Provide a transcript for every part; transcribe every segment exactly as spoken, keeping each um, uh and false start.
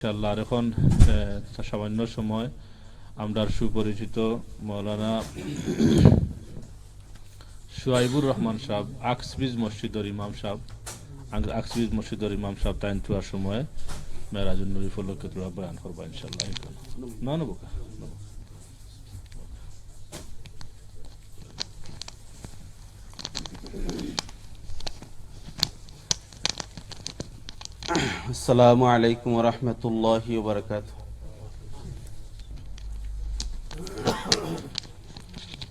ইনশাআল্লাহ, আর এখন, এ, সামান্য সময় আমরার সুপরিচিত মৌলানা সুয়াইবুর রহমান সাহেব, আকসবিজ মসজিদর ইমাম সাহেব, আক-, আকসবিজ মসজিদর ইমাম সাহেব, তাইন থুয়ার সময় মেরাজুন নবী উপলক্ষে থুড়া বয়ান করবা ইনশাআল্লাহ। না, না, বোকা, না, বোকা। السلام عليكم ورحمة الله وبركاته.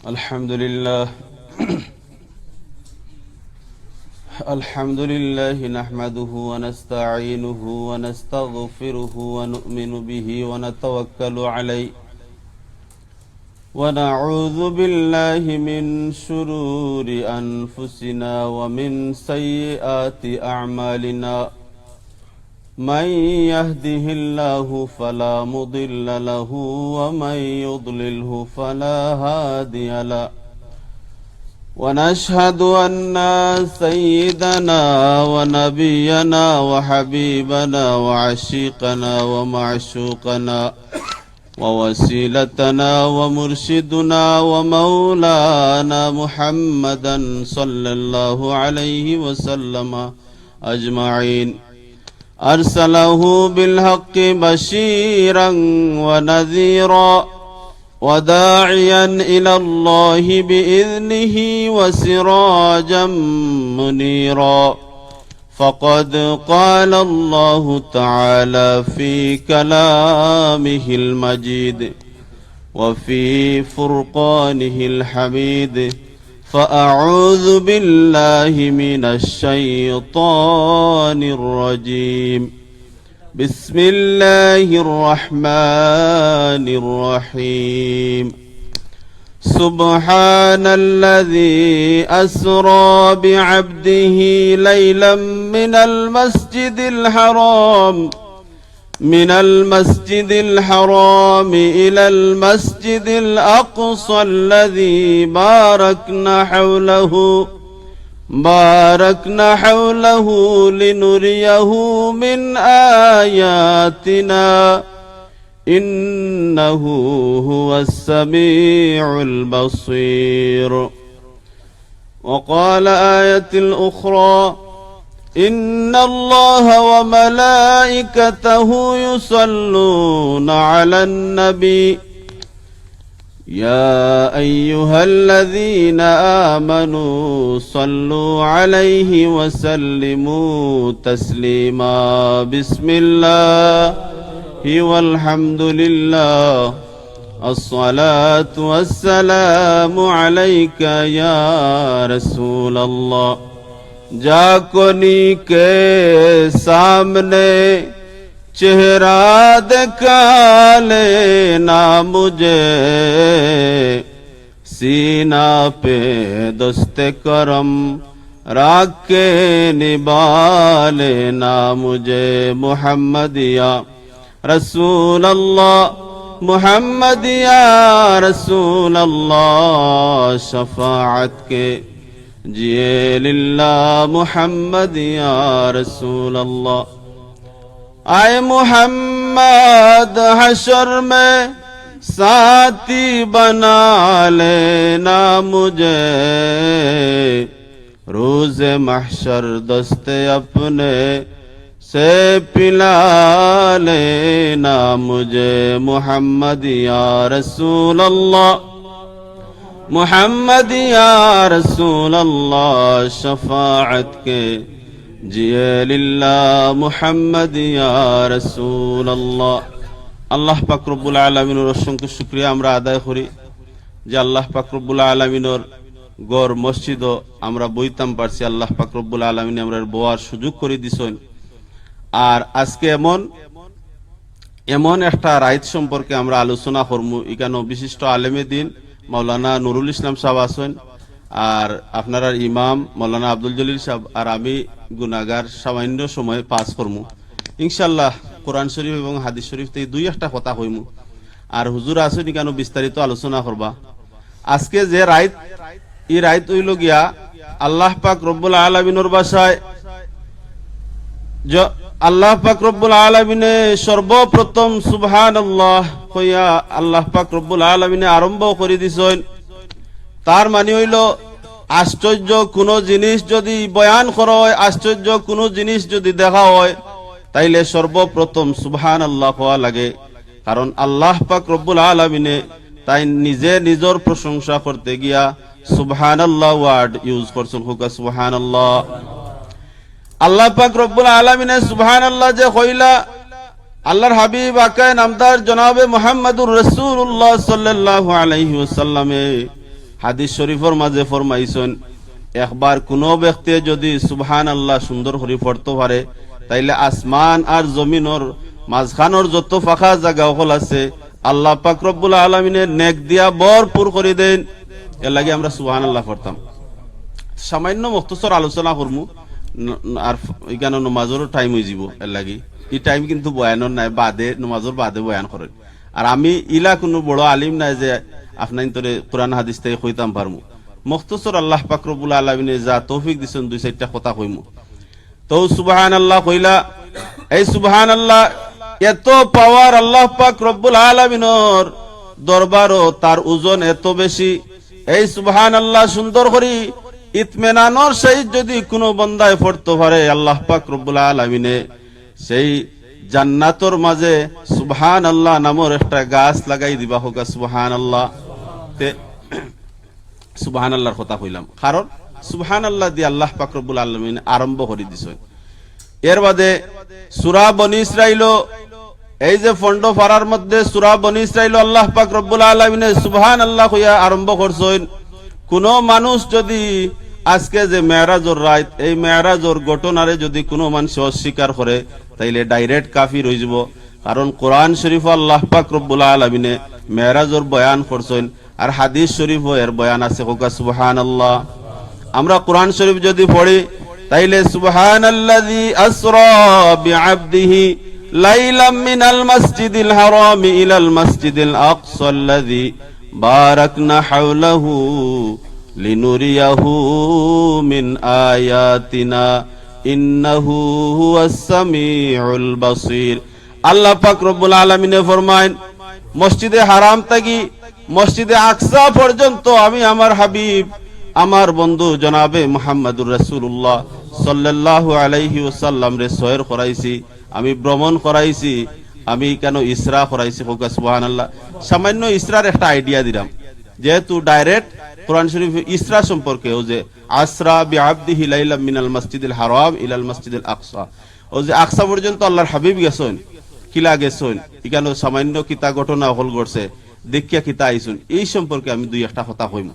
الحمد لله. الحمد لله نحمده ونستعينه ونستغفره ونؤمن به ونتوكل عليه، ونعوذ بالله من شرور أنفسنا ومن سيئات أعمالنا. من يهده الله فلا مضل له، ومن يضلله فلا هادي له. ونشهد أن سيدنا ونبينا وحبيبنا وعشيقنا ومعشوقنا ووسيلتنا ومرشدنا ومولانا محمدا صلى الله عليه وسلم أجمعين. أرسله بالحق بشيرا ونذيرا وداعيا إلى الله بإذنه وسراجا منيرا. فقد قال الله تعالى في كلامه المجيد وفي فرقانه الحميد، فأعوذ بالله من الشيطان الرجيم. بسم الله الرحمن الرحيم. سبحان الذي أسرى بعبده ليلا من المسجد الحرام، من المسجد الحرام إلى المسجد الأقصى الذي باركنا حوله، باركنا حوله لنريه من آياتنا، إنه هو السميع البصير. وقال آية أخرى: إن الله وملائكته يصلون على النبي، يا أيها الذين آمنوا صلوا عليه وسلموا تسليما. بسم الله والحمد لله، الصلاة والسلام عليك يا رسول الله. جا کنی کے سامنے چہرہ دکھا لینا مجھے، سینہ پہ دست کرم رکھ کے نبھا لینا مجھے۔ محمد یا رسول اللہ، محمد یا رسول اللہ، شفاعت کے جیے للہ، محمد یا رسول اللہ۔ اے محمد، حشر میں ساتھی بنا لینا مجھے، روز محشر دست اپنے سے پلا لینا مجھے۔ محمد یا رسول اللہ، محمد یا رسول اللہ، شفاعت کے جیے للہ، محمد یا رسول اللہ۔ আল্লাহ পাক রব্বুল আলামিনর অসংখ্য শুকরিয়া আমরা আদায় করি যে আল্লাহ পাক রব্বুল আলামিনর ঘর মসজিদো আমরা বইতাম পারছি, আল্লাহ পাক রব্বুল আলামিনে আমরার বওয়ার সুযোগ করি দিছইন। আর আজকে এমন, এমন একটা রাইত সম্পর্কে আমরা আলোচনা করমু। ইকানো বিশিষ্ট আলেমে দিন মাওলানা নুরুল ইসলাম সাহেব আছইন, আর আপনারার ইমাম মাওলানা আব্দুল জলিল সাহেব, আর আমি গুনাগার সামান্য সময় পাস করমু। ইনশাআল্লাহ কোরআন শরীফ এবং হাদিস শরীফ থাকি দুই একটা কথা কইমু। আর হুজুর আছইন ইকানো বিস্তারিত আলোচনা করবা। আজকে যে রাইত, ই রাইত অইলো গিয়া আল্লাহ পাক রব্বুল আলামিনর বাসায় য-, আল্লাহ পাক রব্বুল আলামিনে সর্বপ্রথম সুবহানাল্লাহ কইয়া আল্লাহ পাক রব্বুল আলামিনে আরম্ভ করি দিছইন। তার মানে অইলো, আশ্চর্য কুনু জিনিস যুদি বয়ান করা অয়, আশ্চর্য কুনু জিনিস যুদি দেখা অয়, তাইলে সর্বপ্রথম সুবহানাল্লাহ কওয়া লাগে। কারণ আল্লাহ পাক রব্বুল আলামিনে তাইন নিজে নিজর প্রশংসা করতে গিয়া সুবহানাল্লাহ word use করছইন। কউক্কা সুবহানাল্লাহ। আল্লাহ পাক রব্বুল আলামিনে সুবহানাল্লাহ যে কইলা, আল্লাহর হাবিব আকায়ে নামদার জনাবে মুহাম্মাদুর রাসূলুল্লাহ সাল্লাল্লাহু আলাইহি ওয়াসাল্লামে হাদিস শরীফর মাঝে ফরমাইছইন, একবার কুনু ব্যক্তিয়ে যুদি সুবহানাল্লাহ সুন্দর করি পড়তো পারে, তাইলে আসমান আর জমিনর মাঝখানর যত ফাঁকা জাগা অকল আছে, আল্লাহ পাক রব্বুল আলামিনে নেক দিয়া ভরপুর করি দেইন। এর লাগি আমরা সুবহানাল্লাহ পড়তাম। সামান্য মুখতসর আলোচনা করমু, ন-, ন-, আর ফ-, ইখানো নমাজরও time অইযিবো, এর লাগি। ই time কিন্তু বয়ানর নায়, বাদে, নমাজর বাদে বয়ান করইন। আর আমি ইলা কুনু বড় আলিম নায় যে আপনাইনতরে কোরআন হাদিস থাকি কইতাম পারমু। মুখতসর আল্লাহ পাক রব্বুল আলামিনে যা তৌফিক দিছইন, দুই চাইরটা কথা কইমু। তো সুবহানাল্লাহ কইলা, এই সুবহানাল্লাহ, এত power আল্লাহ পাক রব্বুল আলামিনর দরবারো, তার ওজন এত বেশি। এই সুবহানাল্লাহ সুন্দর করি ইতমিনানর সহিত যুদি কুনু বন্দায় পড়তো পারে, আল্লাহ পাক রব্বুল আলামিনে সেই জান্নাতর মাঝে সুবহানাল্লাহ নামর একটা গাছ লাগাই দিবা। কউক্কা সুবহানাল্লাহ। তে সুবহানাল্লাহর কথা কইলাম, কারণ সুবহানাল্লাহ দি আল্লাহ পাক রব্বুল আলামিন আরম্ভ করি দিছইন। এর বাদে সূরা বনি ইসরাইলো, এই যে পনরো পারার মধ্যে সূরা বনি ইসরাইলো আল্লাহ পাক রব্বুল আলামিনে সুবহানাল্লাহ কইয়া আরম্ভ করছইন। কুনু মানুষ যুদি আজকে যে মেরাজর রাইত, এই মেরাজর ঘটনারে যুদি কুনু মানষে অস্বীকার করে, তাইলে direct কাফির অইযিবো। কারণ কোরআন শরীফো আল্লাহ পাক রব্বুল আলামিনে মেরাজর বয়ান করছইন, আর হাদিস শরীফো এর বয়ান আছে। কউক্কা সুবহানাল্লাহ। আমরা কোরআন শরীফ যুদি পড়ি, তাইলে সুবহানাল্লাযী আসরা বিআবদিহি লাইলাম মিনাল মাসজিদিল হারামি ইলাল মাসজিদিল আকসাল্লাযী বারাকনা হাওলাহু লিনুরিয়াহু মিন আয়াতিনা ইন্নাহু হুয়াস সামিউল বাসীর। আল্লাহ পাক রব্বুল আলামিনে ফরমাইন, মসজিদে হারাম থাকি মসজিদে আকসা পর্যন্ত আমি আমার হাবিব, আমার বন্ধু জনাবে মুহাম্মাদুর রাসূলুল্লাহ সাল্লাল্লাহু আলাইহি ওয়াসাল্লামরে সয়র করাইছি, আমি ভ্রমণ করাইছি, আমি কেন ইসরা করাইছি। কউক্কা সুবহানাল্লাহ। সামান্য ইসরার একটা idea দিলাম, যেহেতু direct কোরআন শরীফ ইসরা সম্পর্কে, অউ যে আসরা বিআবদিহি লাইলাম মিনাল মাসজিদিল হারাম ইলাল মাসজিদিল আকসা, অউ যে আকসা পর্যন্ত আল্লাহর হাবিব গেছইন, কিলা গেছইন, ইখানো সামান্য কিতা ঘটনা অকল ঘটছে, দেখিয়া কিতা আইছইন, এই সম্পর্কে আমি দুই একটা কথা কইমু।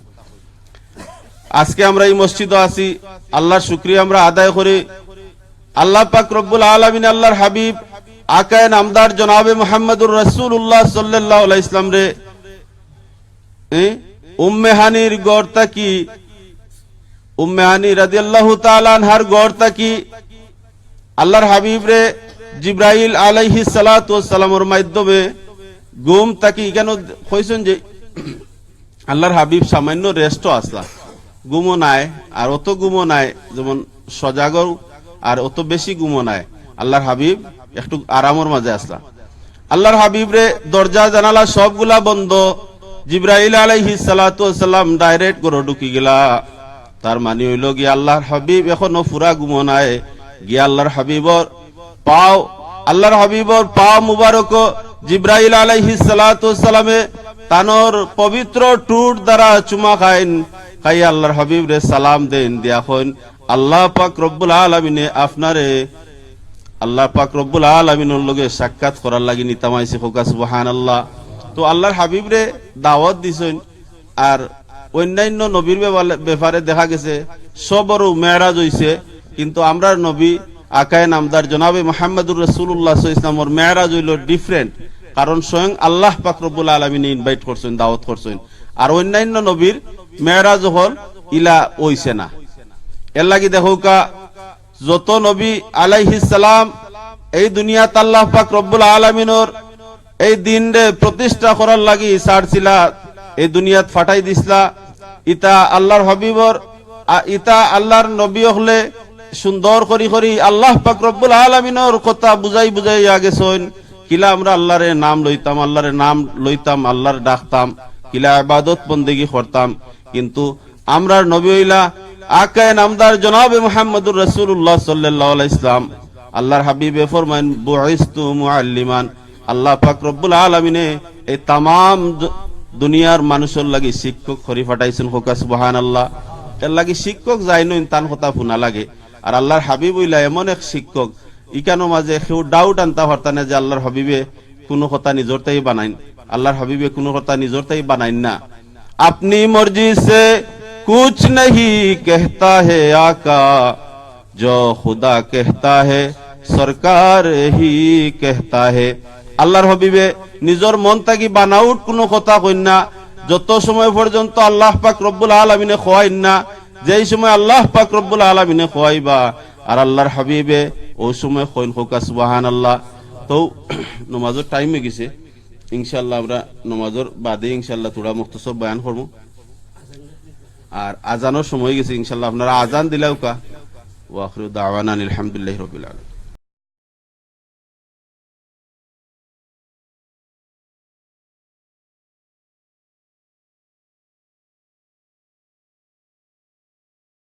আজকে আমরা এই মসজিদো আছি, আল্লাহর শুকরিয়া আমরা আদায় করি। আল্লাহ পাক রব্বুল আলামিন আল্লাহর হাবিব আকায়ে নামদার জনাবে মুহাম্মাদুর রাসূলুল্লাহ সাল্লাল্লাহু আলাইহি ওয়াসাল্লামরে, এ, উম্মে হানির ঘর থাকি, উম্মে হানি রাদিয়াল্লাহু তাআলা আনহার ঘর থাকি আল্লাহর হাবিবরে জিব্রাইল আলাইহিস সালাতু ওয়াস সালামর মাধ্যমে ঘুম থাকি, কেন কইছইন যে আল্লাহর হাবিব সামান্য rest-ও আছলা, ঘুমও নাই, আর অত ঘুমও নাই যেমন সজাগও, আর অত বেশি ঘুমও নাই। আল্লাহর হাবিব একটু আরামর মাঝে আছলা। আল্লাহর হাবিবরে দরজা জানালা সবগুলা বন্ধ, জিব্রাইল আলাইহিস সালাতু ওয়াস সালাম direct ঘরো ঢুকি গেলা। তার মানে অইলো গিয়া আল্লাহর হাবিব এখনো পুরা ঘুমো নাই। গিয়া আল্লাহর হাবিবর পাও, আল্লাহর হাবিবর পাও মুবারক জিব্রাইল আলাইহিস সালাতু ওয়াস সালামে তানর পবিত্র ঠুট দ্বারা চুমা খাইন। খাইয়া আল্লাহর হাবিবরে সালাম দেইন, দিয়া কইন, "আল্লাহ পাক রব্বুল আলামিনে আপনারে, আল্লাহ পাক রব্বুল আলামিনর লগে সাক্ষাৎ করার লাগি নিতাম আইছি।" কউক্কা সুবহানাল্লাহ। তো আল্লাহর হাবিবরে দাওয়াত দিছইন, আর অন্যান্য নবীর বেবালে-, ব্যাপারে দেখা গেছে সবরও মেরাজ অইছে, কিন্তু আমরার নবী আকায়ে নামদার জনাবে মুহাম্মাদুর রাসূলুল্লাহ সাল্লাল্লাহু আলাইহি ওয়াসাল্লামর মেরাজ অইলো different, কারণ স্বয়ং আল্লাহ পাক রব্বুল আলামিনে invite করছইন, দাওয়াত করছইন। আর অন্যান্য নবীর মেরাজ অকল ইলা অইছে না। এর লাগি দেখউক্কা, যত নবী আলাইহিস সালাম এই দুনিয়াত আল্লাহ পাক রব্বুল আলামিনর এই দিনরে প্রতিষ্ঠা করার লাগি ছাড়ছিলা, এই দুনিয়াত ফাটাই দিছলা, ইতা আল্লাহর হাবিবর, আ, ইতা আল্লাহর নবী অকলে সুন্দর করি করি আল্লাহ পাক রব্বুল আলামিনর কথা বুঝাই বুঝাইয়া গেছইন। কিলা আমরা আল্লাহরে নাম লইতাম, আল্লাহরে নাম লইতাম, আল্লাহরে ডাকতাম, কিলা ইবাদত বন্দেগি করতাম, কিন্তু আমরার নবী অইলা আকায়ে নামদার জনাবে মুহাম্মদুর রাসূলুল্লাহ সাল্লাল্লাহু আলাইহি ইসলাম। আল্লাহর হাবিবে ফরমাইন, "বুইস্তু মুআল্লিমান।" আল্লাহ পাক রব্বুল আলামিনে এই তামাম দু-, দুনিয়ার মানুষর লাগি শিক্ষক করি পাঠাইছইন। কউক্কা সুবহানাল্লাহ। এর লাগি শিক্ষক যাইন অইন তান কথা হুনা লাগে। আর আল্লাহর হাবিব অইলা এমন এক শিক্ষক, ইখানর মাঝে কেউ doubt আনতা পারতা না যে আল্লাহর হাবিবে কুনু কথা নিজর তাই বানাইন, আল্লাহর হাবিবে কুনু কথা নিজর তাই বানাইন না। "আপনি মর্জি সে কুছ নেহি কেহতা হে আকা, জো খুদা কেহতা হে সরকার হি কেহতা হে।" আল্লাহর হাবিবে নিজর মন থাকি বানাউট কুনু কথা কইন না। যত সময় পর্যন্ত আল্লাহ পাক রব্বুল আলামিনে কওয়াইন না, যেই সময় আল্লাহ পাক রব্বুল আলামিনে কওয়াইবা, আর আল্লাহর হাবিবে অউ সময় কইন। কউক্কা সুবহানাল্লাহ। তো নমাজর time অই গেছে, ইনশাআল্লাহ আমরা নমাজর বাদে ইনশাআল্লাহ থুড়া মুখতসর বয়ান করমু। আর আজানর সময় অই গেছে, ইনশাআল্লাহ আপনারা আজান দিলাউক্কা। ওয়া আখিরু দাওয়ানা আনিল হামদুলিল্লাহি রাব্বিল আলামিন।